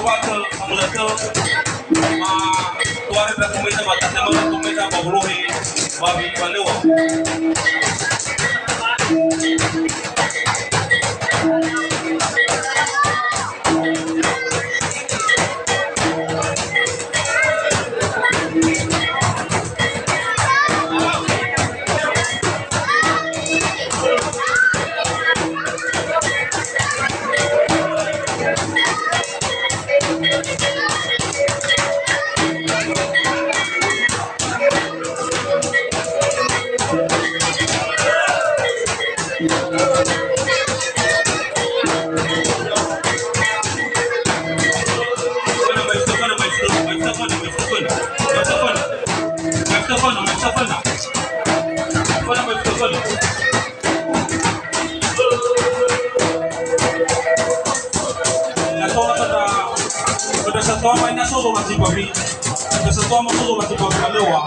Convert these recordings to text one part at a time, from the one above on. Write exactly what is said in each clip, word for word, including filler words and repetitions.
Patö, samula tö, ma tuare ba kumita ba tata mala kumita ba bolohe, ba bi ba lewa. Na tola khöda, khöda satua ma ina so zola sibawi. Khöda satua ma so zola sibawi ba lewa.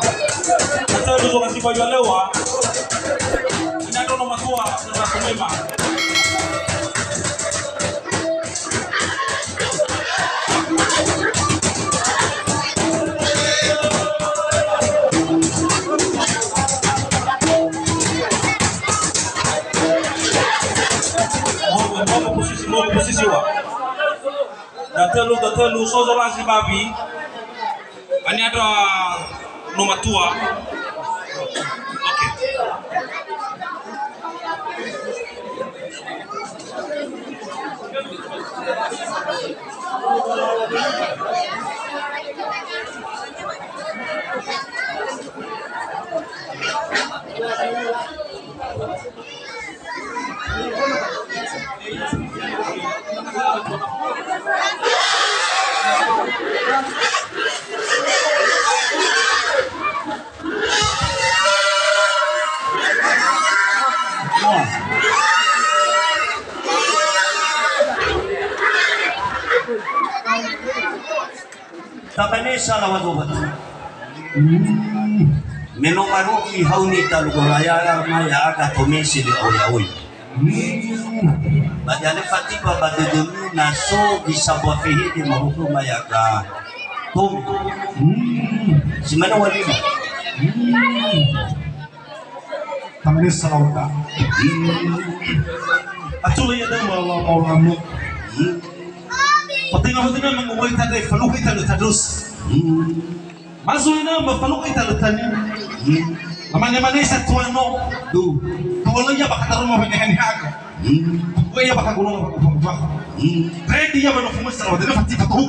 Khöda so zola sibawi ba lewa. Ina dono matua, khöda sumema. Monggo, monggo posisi, monggo posisi, wa. Datölu, datölu, so zola sibawi. Ani ada no matua. Oke. Tamane sala wa gobat. Hmm. Me no marugi hauni talu goraya ma ya'aga tomesi le aoi-aoi. Hmm. Ba dale fatiba ba dödömi na so gisambua fehede mahuku ma ya'aga. Tom. Hmm. Si mana walima. Hmm. Tamane salaoda. Atula ia dama wa maulamu. Patenga-patenga mangumbai tandai faluki tandai tandus. Mazu ina ma faluki tandai tani. Lamane-mane sa tuano. Du. Tuala ia bakata rumah bane hani haga. Tuala ia bakagulung bakagulung. Ready ia bano fumus salaoda. Dena fati patuhu.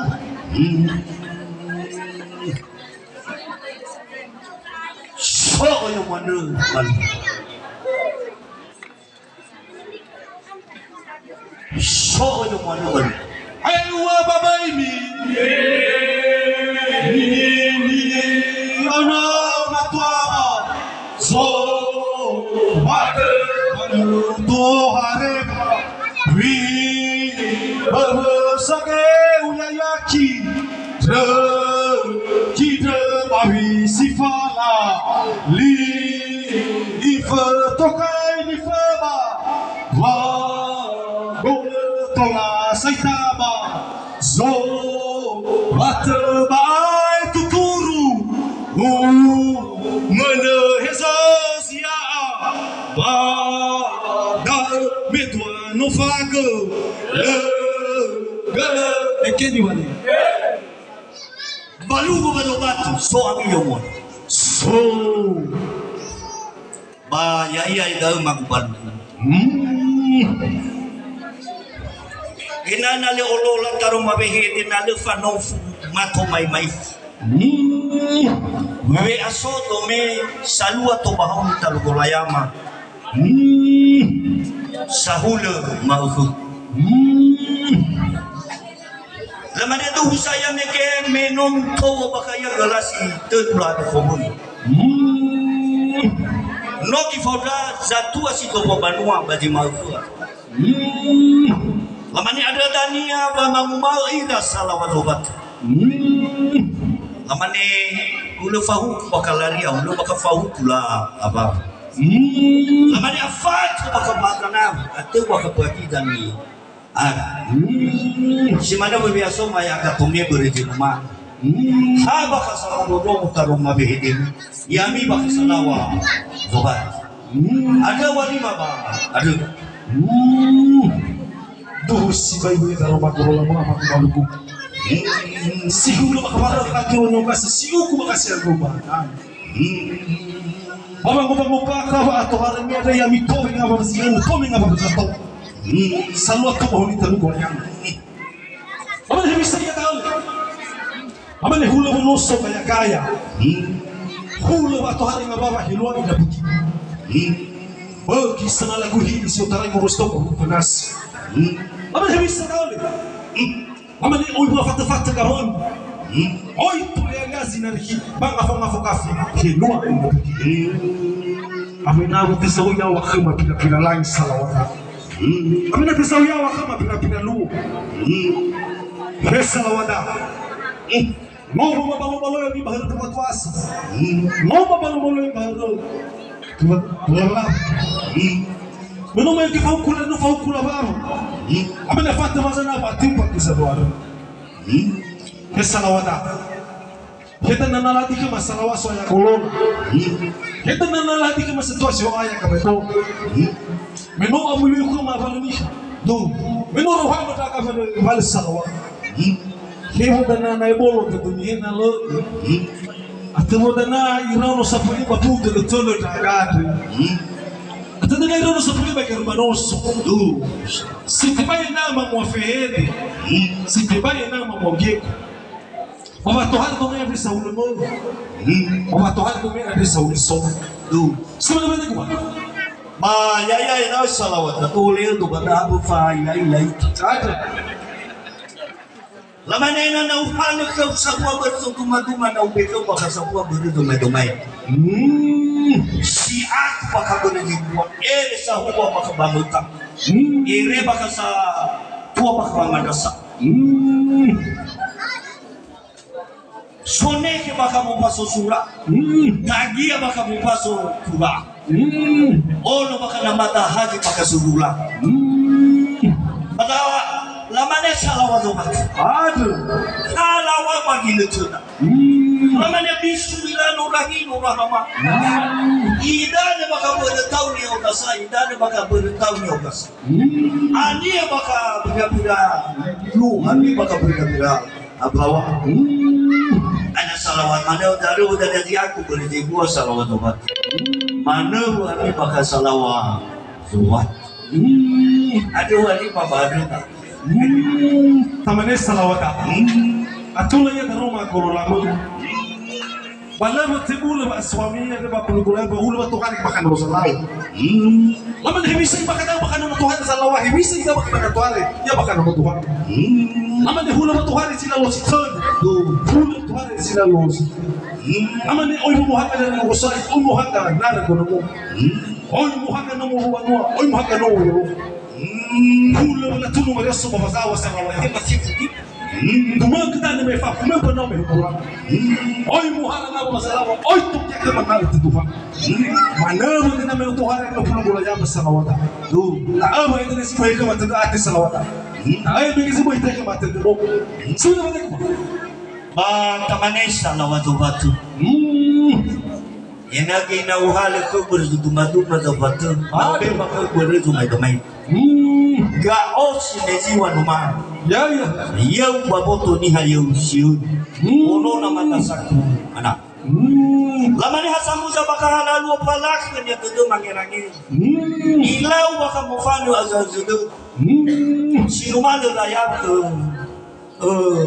So oyo manö, manö. So oyo manö, manö. Ayo babaimi. Ana matuama. So, mate, manu, tohare, wi, bahasa ke uyayaki, dre, kidre, bawi, sifala, li, ife, tokai, nifeba, wa, gole, tola, saitaba, Zo, watö ba ae tuturu, u, mönö hezo zia'a, ba da'ö me dua no fagö, lö, gölö, ekeni wale. Balugu ba lobatu, so ami yomo. So. Ba ya'ia da'ö magubalu. Hmm. Ena'ö na lö olola taroma wehede na lö fanofu mato maimai. Hmm. We'aso dome salua to bahauni talu golayama. Hmm. Sahulö ma'ökhö. Hmm. Lamane duhu saya mege me no mutowo bakha ia galasi tölu labe khomöi. Hmm. No gifaondra zatua si dobo banua ba zi ma'ökhöa. Hmm. Lamane andrö dania ba manguma'ö ira salawa zowat. Hmm. Lamane ulö fahuku bakha laria, ulö bakha fahuku la aba. Hmm. Lamane afatu bakha makana, ateu bakha bagi dania. Ada. Hmm. Si manö wewea so ma ya gatome börö zi numa. Hmm. Ha bakha sa bodo taroma wehedemi. Ya'ami bakha salaŵa zobat. Hmm. Ada walima ba. Ada. Hmm. Duhu sibai weheda roma gorola ma ma maluku. Hmm. Si hulö bakha barö kha giro nyoga si uku bakha si agoba. Hmm. Ba wangowango bakha wa atohare mi ada ya'ami towe ngawa si anu towe ngawa bezato. Hmm, salua to bohoni talu goyang. Amane hewisa ya tahu. Amane hulö woloso kaya-kaya. Hmm. Hulö wa tohare ngawawa heluar ina buki. Hmm. Bagi sana lagu hini si otarai ngurus toko panas. Hmm. Amane hewisa tahu. Hmm. Amane oi bua fatö-fatö gahon. Hmm. Oi tuleanga zinarihi ba ngafo-ngafo kafi. Heluar ina buki. Hmm. Amena wa tesau yaŵa khöma pira-pira langi salawata. Hmm. Amena tesau yaŵa khöma pira-pira luo. Hmm. He salawata. Hmm. No mabalo-balo ya'ami ba hörö tuasa. Hmm. No mabalo-balo ya'ami ba hörö tua, tua. Hmm. Me no mai ke faukula, no faukula baru. Hmm. Amena fatö wazana ba timpa kisa doa. Hmm. He salawata. He dania na ladi khöma salaŵa so'aya golola. Hmm. He dania na ladi khöma satua si ho'aya kamaeto. Hmm. Me no amuyuyu khöma awalö niha. Do. Me no rohama ndra gafa walö salaŵa. Hmm. He wo dania na ebolo ke dunia na lö. Hmm. Atö wo dania iraono sapuli ba pute le töle ndra gade. Hmm. Atö dania iraono sapuli ba ke rumanoso. Do. Si tebai nama mua fehede. Hmm. Si tebai nama mua geko. Ba wa tohare do me andre sahulö möu. Hmm. Ba wa tohare do me andre sahulö so. Du. Sebenarnya gua. Ba ya ya na salawat na tole do ba da bu fa ila ila. Ada. Lamane na na ufanö khöu sahua börö so duma-duma na ubekö ba sahua börö domai-domai. Hmm. Si aku bakha börö di dua. Ere sahua bakha ba möta. Hmm. Ere bakha sa tua bakha ba madrasa. Hmm. Sonekhe bakha mufaso sura. Hmm. Tagia bakha mufaso sura. Hmm. Ono bakha na mada haji bakha surula. Hmm. Mada lamane salawa zomat. Aduh. Salawa bagi lecena. Hmm. Lamane bismillah nurrahim nurrahman. Hmm. Idane bakha börö tauni ogasa, idane bakha börö tauni ogasa. Hmm. Ania bakha bira-bira lu, ami bakha bira-bira. Abawa. Hmm. Ana salawat manö, daru dada di aku börö di gua salawat obat. Manö ami bakha salawa zobat. Hmm. Ada wali pabadu ta. Hmm. Tamane salawata. Hmm. Atula ya daroma goro lama. Ba lö wa tebulö wa suami ya ba pulugu ba hulö wa tohare bakha no salawa. Hmm. Lamane hewisa bakha da bakha no tohare salawa, hewisa bakha no tohare, ya bakha no tohare. Hmm. Lamane hulö wa tohare si lalo si tön. Du. Hulö tohare si lalo si. Hmm. Lamane oi muhaga na no gosai, oi muhaga na no gonomo. Hmm. Oi muhaga no mo wanua, oi muhaga no mo. Hmm. Hulö wa latunu mareso ba wazawa salawa, ya ba sifu. Hmm. Dumögö dania me fa, me fa no me hukura. Hmm. Oi muhara na ba salawa, oi tukia ke mangalu tuduha. Hmm. Manö dania me tuha re ke pulugu la ya ba salawata. Du. Ta'ö ba itu si baik mata ati salawata. Hmm. Ta'ö ba si baik mata do. Hmm. Sudah mata ku. Ba tamane salawatu batu. Hmm. Ena'ö na uhalö khöu börö zuduma-duma zafatö. Aduh. Abe ba khöu börö zumai-dumai. Hmm. Ga'o si mezi wanuma. Ya, ya. Ya'u ba boto niha ya'u si'ödu. Hmm. Ono na mata saku ana. Hmm. Lamane ha samuza bakha halaluo palakhö nia dödö mangerange. Hmm. Ilau bakha mofanö azazödö. Hmm. Si numalö layakö. Eh,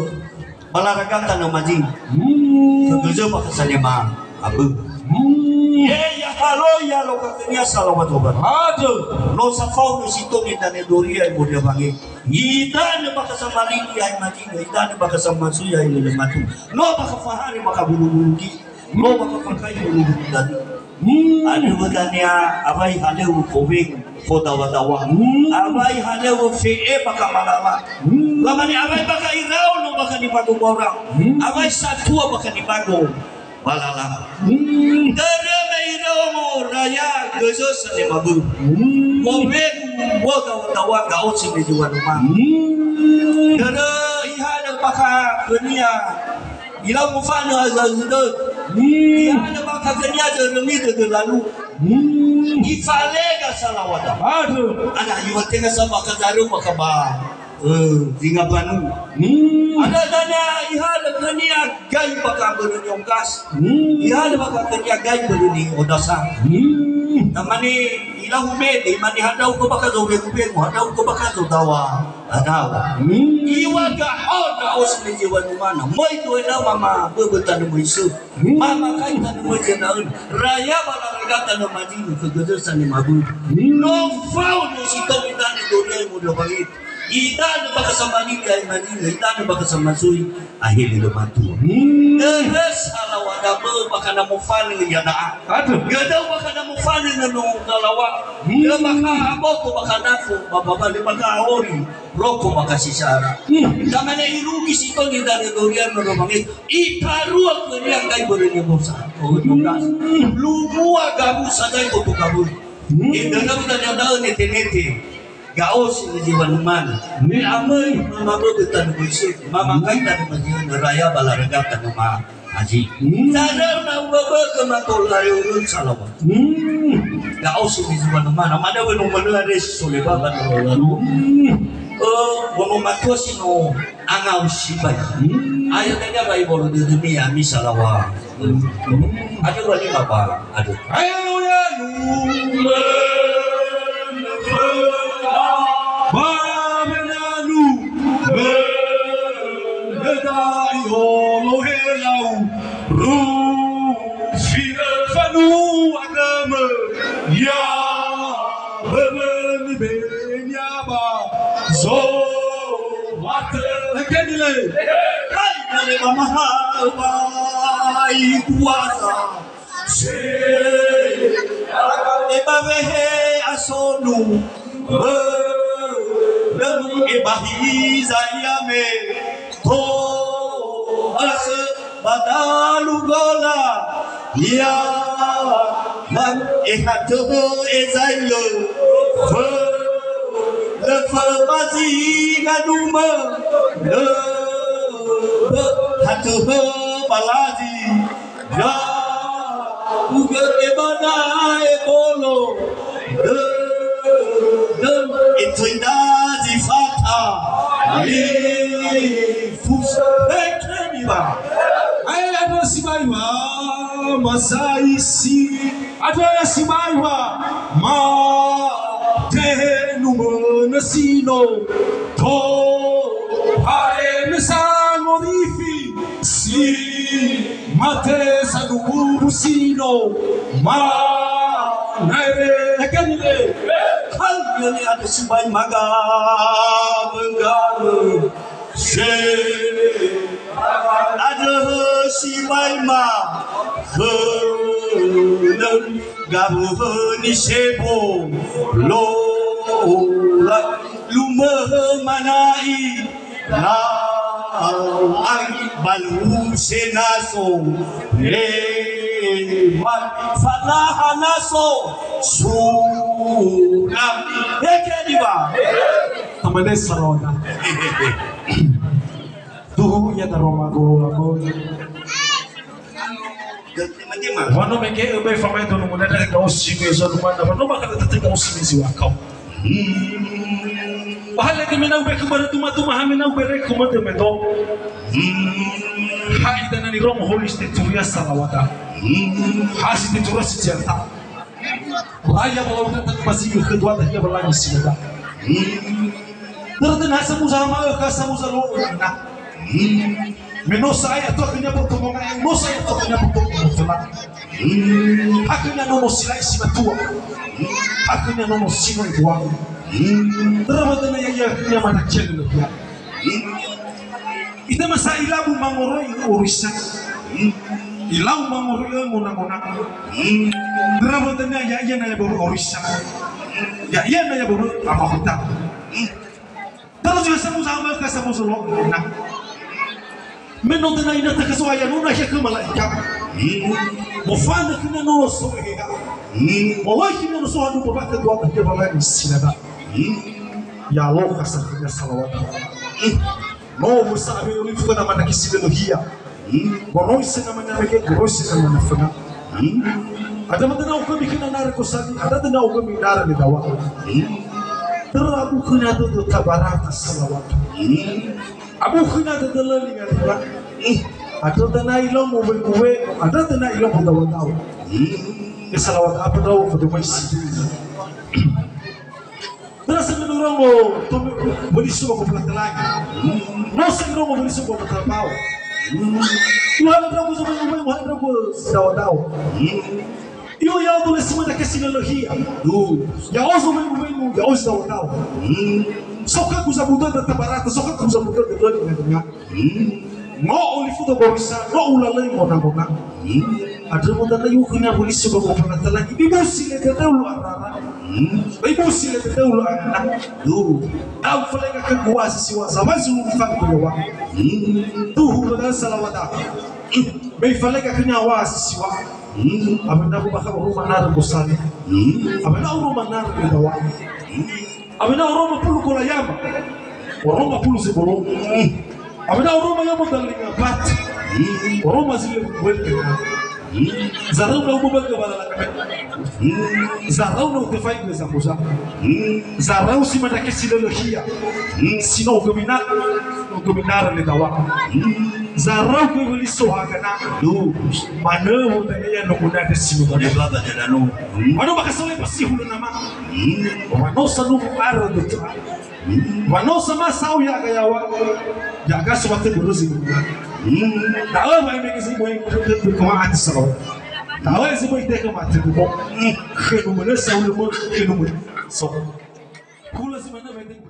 balaragata na mazi. Hmm. Kegeja bakha sanema abö. Hmm. Eh, ya halo ya lo kakhönia salawat obat. Aduh. No safao no sito ni dane doria modia bange. Idane bakha samaliki ai mazi, idane bakha samasuya ai lele matu. No bakha fahari bakha bulu-bulu ki. No bakha fakai bulu-bulu dani. Hmm. Andrö dania awai halöŵö foweng fodawa-dawa. Hmm. Awai halöŵö fe'e bakha malala. Hmm. Lamane awai bakha iraono bakha nibago baura. Hmm. Awai satua bakha nibago balala. Hmm. Dörö me iraono raya gezo sanema bö. Hmm. Foweng Wa ga-, ga-, wa ga'osi me zi wanuma. Hmm. Dödö ihalö bakha khönia. Ilau mofanö azazudö. Hmm. Ihalö bakha khönia dörömi dödö lalu. Hmm. Ifalega salawada. Aduh. Ana iwa tenga sa bakha zarö bakha ba. Eh, zinga banu. Hmm. Ada dania ihalö khönia gai bakha börö niongkas. Hmm. Ihalö bakha khönia gai börö ni odasa. Hmm. Tamane ilahu mede, imane hadau ko bakha zo begu-begu, hadau ko bakha zo dawa. Hadau. Hmm. Iwa ga ona osi me zi wanumana. Moi tu ena mama böbö tanö moi sö. Hmm. Mama kai tanö moi zi na'ö. Raya ba laraga tanö mazinö ke gödö sane maböbö. Hmm. No fao no si tomi tane doriai mo dua bangit. Idanö bakha samalili ai manina, idanö bakha samasui, aheli lö matua. Hmm. Dödö salawada bö bakha na mofanö ia da'a. Aduh. Gödö bakha na mofanö na no galawa. Hmm. Gödö bakha aboto bakha nafo, ba, ba, ba, le bakha aori, roko bakha sisara. Hmm. Tamane irugi si tomi danö dorian no romange, itarua khönia gai börö ni bosa. Oh, hmm. Lumua gabu sadai boto gabu. Hmm. Idödö dania da'ö nete-nete. Ga'osi me zi wanumana. Me amöi, mama böbö tanö moi sö, mama kai tanö mazinö, raya ba laraga tanö ma azi. Hmm. Sadar na uböbö ke matolare urun salawa. Hmm. Ga'osi me zi wanumana. Mana we no manö are si sole baba na lalu. Hmm. Eh, wono matua si no angau sibai. Hmm. Ayo tanya bai bolo dödömi ami salawa. Aduh, wali baba. Aduh. Ayo, ya, lu, ba, ba, ba, lu, ba, ba, da, i, o, lo, he, lau, ru, fi, fa, nu, agama, ya, ba, ba, ni, be, nya, ba, zo, wa, te, he, ke, ni, le. Hai, na, le, ba, ma, ha, ba, i, kuasa. Se, eba wehe asonu, bö, lö, eba hiza ia me, to, asö, ba dalu gola, ia, man, eha töhö, ezailö, fö, lö, fö, ba zi, ganumö, lö, bö, ha töhö, ba lazi, Ya, ugö ebana ebolo. Dö, dö, etoi da zi fata. Ai, fusa, ekeni ba. Ai, ada sibai wa, masai si. Ada sibai wa, ma, tehe numö nasino. To, hae mesa ngorifi. Si mate sadugu busino, ma naere hekeni le. Hal yani ada sibai maga menggawe. Se ada sibai ma, helem gawe ni sebo. Lo, la, lumeh manai. Lau ai balu senaso, lewat fanaha naso, sulam. Eke diba. Tamane salona. Tuhu ia daroma guru labo. Wa no mege öbö famaedo no munada ga'osi me zi wanumana, wa no makada tete ga'osi me zi wakao. Ba ha lege menau be kemana tuma-tuma ha menau bere kemana medo. Ha ida nani romo holi ste turia salawada. Ha si te turasi cianta. Raya ba lauda tani masiu kedua dah ia berlagi sinada. Terdengar samuza ma ka samuza lo na. Me no sa'ae ato akhönia pertemuan, me no sa'ae ato akhönia pertemuan. Akhönia nono sila'i si matua. Akhönia nono sinoi buang. Terus dania ia akhönia mana cek lebih. Ita masa ilabu mangoroi orisa. Ilau mangoroi ngona-ngona. Terus dania ia ia na ia baru orisa. Ia ia na ia baru apa hutan. Terus juga samu sama ke samu solo. Nah. Me no dania ina takaso aya nuna ya ke malaika. Mo fana kena no so he. Mo wai kena no so hadu babaka dua ke balai sinada. Hmm. Ya lokha sa khönia salawat. Hmm. No musa abe oli fuka na mana kisi lelo hia. Hmm. Goroisa na mana mege, goroisa na mana fenga. Hmm. Ada mata na uka bikin nare kosani, ada tena uka minare le dawa. Hmm. Tera abu khönia dödö tabarata salawat. Hmm. Abu khönia dödö leli ngati. Hmm. Ada tena ilomu we we, ada tena ilomu dawa-dawa. Hmm. Ke salawat apa dawa kudu maisi. Terasa menurungo, welisu ba gopula telangi. No sa irongo welisu ba gopula bao. Tuhan ndra'ugö zobai-ngobai, Tuhan ndra'ugö dawa-dawa. Iyo, ya'odo le si möi dake si lölöhia. Ya'o zobai-ngobai, ya'o dawa-dawa. So khögu zabu dödö tabarata, so khögu zabu dödö lölöhia. Hmm. No olifu do borisa, no ulalöi mona-mona. Hmm. Andrö mo dana yukhu na welisu ba gopula telangi. Ibusi le dödöu lo arara. Hmm. Ibusi le dödöu lo arara. Duh. Da'ö falega khögu wa si siwa. Zawai zulu ni fang keluar. Hmm. Duhu lo da'ö salawada. Hmm. Me ifalega khönia wa si siwa. Hmm. Abana bakha uruma nare gosali. Hmm. Abana uruma nare dawa. Hmm. Awena oroma pulu gola yama. Oroma pulu zebolo. Awena oroma yama dalinga bat. Oroma zile buel. Zarau na ubu baga balala. Zarau na utefai be zamuza. Zarau si mandake si lölöhia. Si no gemina. No gemina le dawa. Zarau ke weli sohagana. Duh. Manö mo dania no guna de si mo dania. Manö bakasole pasi hulu nama. Wa no sa nuhu arö dötö. Wa no sa ma sa'o ya'aga yaŵa. Ya'aga somatö gorozi. Da'ö wa'emege zi möi khögu wa'ati sa'o. Da'ö zi möi tekö ma'ati gö. Khönu mönö sa'o lö mö, khönu mönö. So. Hulö zi manö wa'ete gö.